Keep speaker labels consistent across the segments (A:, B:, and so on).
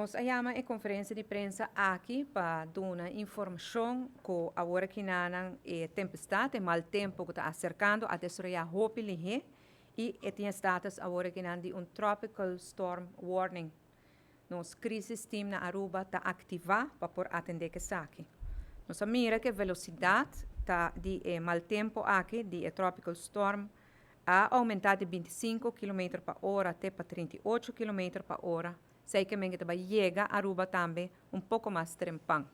A: Nos a yama e konferensia di prensa aki pa duna informashon ku awor akinan e tempestat, e mal tempu ku ta aserkando, a desaroyá hopi lihé i e tin status awor akinan di un tropical storm warning. Nos crisis team na Aruba ta aktivá pa por atendé ku esaki. Nos a mira ku e velosidat ta di e mal tempu aki, di e tropical storm, a oumentá di 25 km pa ora te pa 38 km pa ora. Esei ke men ku ta yega Aruba tambe un poko mas trempan.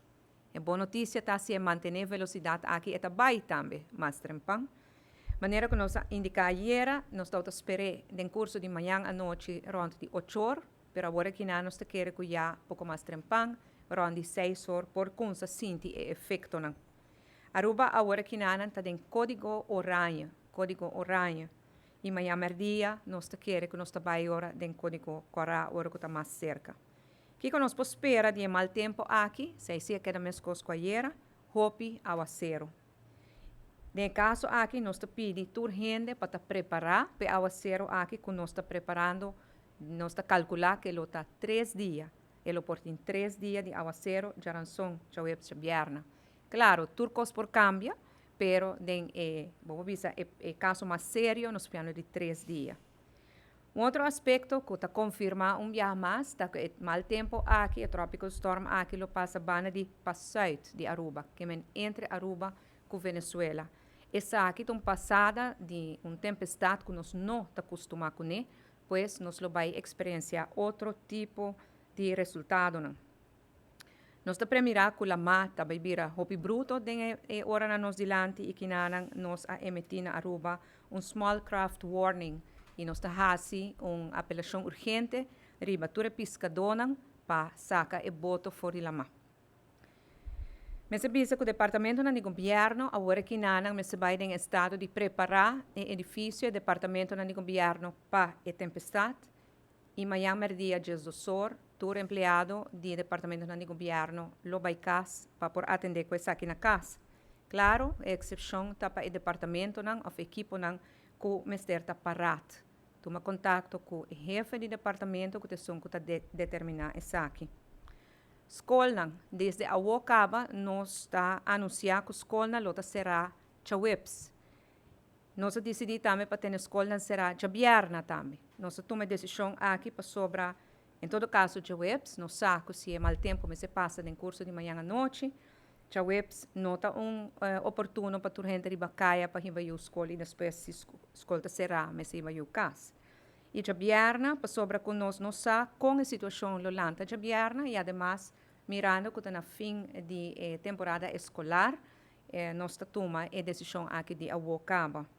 A: E bon notisia ta si e mantené velosidat aki, e ta bai tambe mas trempan. Manera ku nos a indiká ayera, nos ta spera den kurso di mañan anochi rònt di 8 or, pero awor akinan nos ta kere ku ya poko mas trempan, rònt di 6 or, por kuminsá sinti e efektonan. Aruba awor akinan ta den kódigo oranje, kódigo oranje. I mañan mèrdia nos ta kere ku nos ta bai ora den kódigo kòrá, ora ku ta mas serka. Kiko nos por spera di mal tempu aki, si e keda meskos ku ayera, hopi awaseru. Den kaso aki, nos ta pidi tur hende pa ta prepará pa awaseru aki, ku nos ta preparando, nos ta kalkulá ku lo ta 3 dia. E lo por tin 3 dia di awaseru, djaranson, djaweps, djabièrnè. Klaro, tur kos por kambia, pero den ban bisa, e kaso mas serio, nos ta di 3 dia. Un otro aspekto ku ta konfirmá un biaha mas, ta ku e mal tempu aki, e tropical storm aki, lo pasa banda di pasùit di Aruba, ke men entre Aruba ku Venezuela. Esaki ta un pasada di un tempestat ku nos no ta kustumá kuné, pues nos lo bai eksperensiá otro tipo di resultadonan. Nos ta premirá ku laman ta bai bira hopi bruto den e oranan nos dilanti i akinan nos a emití na Aruba un small craft warning i nos ta hasi un apelashon urgente riba tur piskadónan pa saka e boto for di laman. Mester bisa ku departamento di gobièrnu, awor akinan mester bai den estado di prepará e edifisio, departamento di gobièrnu pa e tempestat i mañan mèrdia 12 or, tur empleado di departamento di gobièrnu lo bai kas pa por atendé ku esaki na kas. Klaro, eksepshon ta pa e departamentonan òf ekiponan ku mester ta parat. Tuma kontakto ku e hefe di departamento ku ta esun ku ta determiná esaki. Skolnan, desde awor kaba nos ta anunsiá ku skolnan lo ta será djaweps. Nos a disidí tambe pa tene skolnan será djabièrnè tambe. Nos a tuma e desishon aki pasobra, en todo kaso, djaweps, nos sa ku si e mal tempu mester pasa den kurso di mañan anochi, djaweps no ta un oportuno pa tur hende riba kaya pa hiba yu skol i despues si skol ta será mester hiba yu kas. I djabièrnè, pasobra ku nos no sa kon e situashon lo lanta djabièrnè i ademas mirando ku ta na fin di temporada eskolar, nos ta tuma e desishon aki di awor kaba.